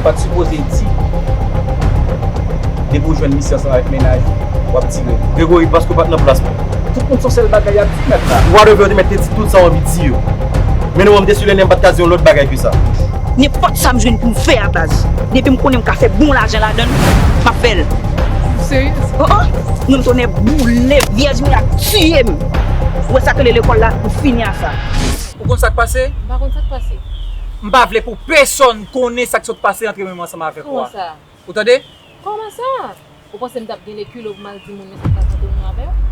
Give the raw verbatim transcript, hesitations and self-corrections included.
Pa t sipoze di, depi w jwenn misye ansanm avèk mennaj ou, w ap tire. Gregory, paske w pa t nan plas mwen. Tout moun se yon sèl bagay y ap di, mèt la. Ou pa devè, ou te mèt te di tout sa w anvi di yo. Men non, m te sou lè m pa t ka di yon lòt bagay ke sa. Nenpòt sa m jwenn pou m fè a baz. Depi m konnen m ka fè bon lajan ladan l, m ap fè l. Serye? Oh, oh. Non, m tonè boule, vyèj mwen ap tiye m. Ou wè sa k rele lekòl la, ou fini a sa. Ou konn sa k pase? M pa konn sa k pase. M pa vle pou pèsonn konnen sa k sot pase antre mwen menm ansanm avèk ou a. Kòman sa? Ou tande? Kòman sa? Ou panse m t ap gen lekilo pou m al di moun men sa k pase antre mwen avè w?